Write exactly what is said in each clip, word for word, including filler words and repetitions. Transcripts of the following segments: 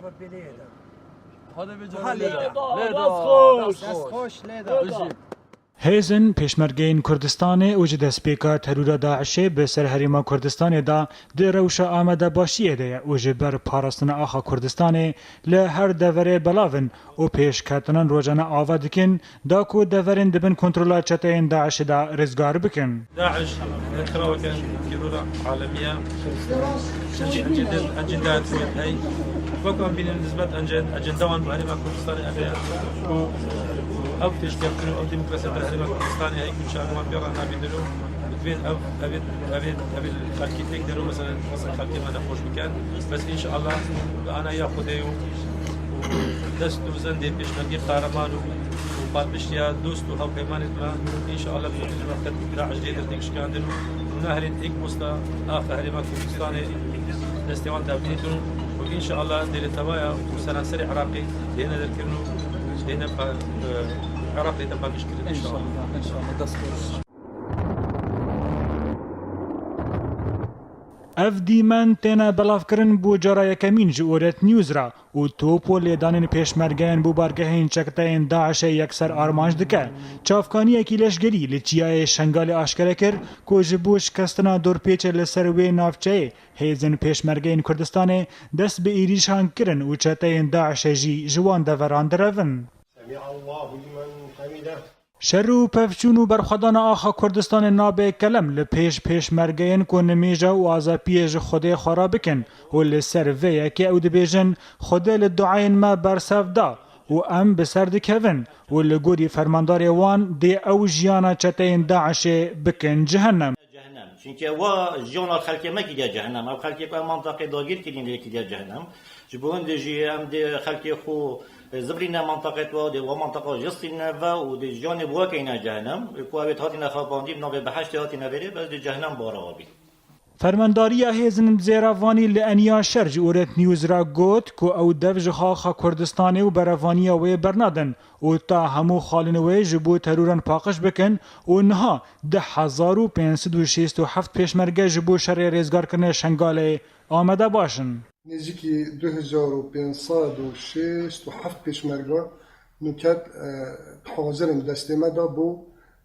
Lê da, lê da, dest xweş, lê da. Bijî. Hêzên Pêşmergeyên Kurdistanê û ji destpêka terora DAIŞê bi ser Herêma Kurdistanê de di rewşa amadebaşiyê de ye û ji ber parastina axa Kurdistanê li her deverê belav in û pêşketinan rojane ava dikin, da ku deverên di bin kontrola çeteyên DAIŞê de rizgar bikin. DAIŞ, e, kiraweke terora alemiye. Çeşî ecende, ecende heye. Wek em bînin nisbet ence-, ecende wan bi Herêma Kurdistanê hebe. Ku ev pêşkeftin û ev demokrasiya bi Herêma Kurdistanê heye ku çavan pê re nabînin û divên ev, ev, ev, ev xelkî têk der û mesela, mesela xelkê me nexweş bikin. Bes înşallah bi anayiya Xwedê û, û dest û zendê pêşmergê qahreman û, û paqiştiya dost û hevpeymanên me, înşallah bi zûtî wextet DAIŞ jê dertêk şikandin û, û naherên êk posta axa Herêma Kurdistanê destê wan tevdîtin û înşallah dê li tevaya û seranserê Iraqê dêne derkirin û dêne pa-, e, Iraq dêne paqij kirin înşallah. Ev dîmen têne belavkirin bo cara yekemîn ji Oret News re û top û lêdanên pêşmergeyan bo bargehên çeteyên DAIŞê yekser armanc dike. Çavkaniyekî leşgerî li Çiyayê Şengalê aşkere kir ku ji bo şikestina dorpêçê li ser wê navçeyê hêzên pêşmergeyên Kurdistanê dest bi êrîşan kirin û çeteyên DAIŞê jî ji wan deveran direvin. Şer û pevçûn û berxwedana axa Kurdistanê nabe kelem li pêş pêşmergeyên ku nimêja û azapiyê ji Xwedê xwe re bikin û li ser vê yekê ew dibêjin, Xwedê li duayên me bersev da û em bi ser dikevin û li gorî fermandarê wan dê ew jiyana çeteyên DAIŞê bikin cehennem. Cehennem. Çunke wa jiyana xelkê me kiriye cehennem. Ev xelkê ku ev mantaqê dagîr kirîn lê kiriye cehennem. Ji bo hindê jî em dê xelkê xwe zibrîne mantaqet wa, dê wa mantaqa jistîne ve û dê jiyanê bi we keyne cehennem. Ku ev ê hatine xapandî, bi navê behiştê hatine vêrê, bes dê cehennem bara abî. Fermandariya hêzên zêrevanî li eniya şer ji Oret News re got ku ew dev ji xaxa Kurdistanê û berevaniya wê bernadin û ta hemû xalên wê ji bo teroran paqij bikin û niha du hezar û pênc sed û şêst û heft pêşmerge ji bo şerê rêzgarkirinê Şengalê amade baş in. Nêzîkî du hezar û pênc sed û şêst û heft pêşmerga nûket, e, hazir in destê me de bo,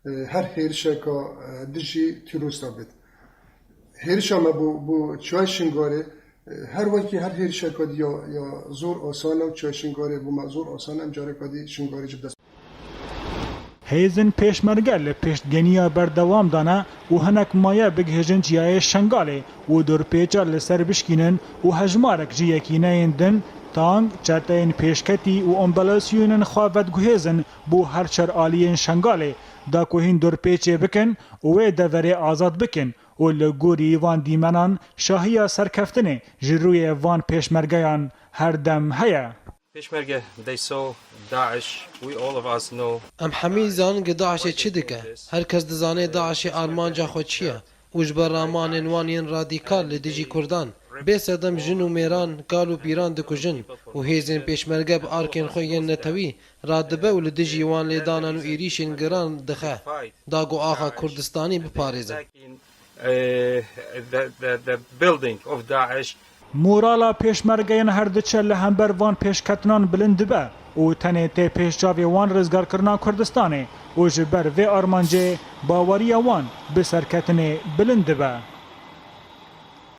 e, her hêrişeka, e, dijî terorista bêt. Hêrişa me bo, bo Çiyayê Şingalê, e, her wekî her hêrişeka dî ya, ya zor asan e û Çiyayê Şingalê bo me zor asan e, em careka dî Şingalê jî bi dest. Hêzên pêşmerge li piştgeniya berdewam de ne û hinek maye bigihêjin Çiyayê Şengalê û dorpêça li ser bişkînin û hejmarek ji yekîneyên din, tank, çeteyên pêşketî û ambulansiyonên xwe vediguhêzin bo her çar aliyên Şengalê, da ku hîn dorpêçê bikin û wê deverê azad bikin û li gorî van dîmenan şahiya serkeftinê ji rûyê van pêşmergeyan her dem heye. Pêşmerge, they saw Daesh, we all of us know. Em hemî zanin ku DAIŞê çi dike. Her kes dizane DAIŞê armanca xwe çi ye û ji ber ramanên wan yên radîkal li dijî Kurdan, bê sedem jin û mêran, kal û pîran dikujin û hêzên pêşmerge bi arkên xwe yên netewî radibe û li dijî wan lêdanan û êrîşên giran dixe, da ku axa Kurdistanî biparêzin. Eh, the, the, the building of Daesh. Morala pêşmergeyan her diçe li hember van pêşketinan bilind dibe û tenê tê pêş çavê wan rizgarkirina Kurdistanê û ji ber vê armancê baweriya wan bi serketinê bilind dibe.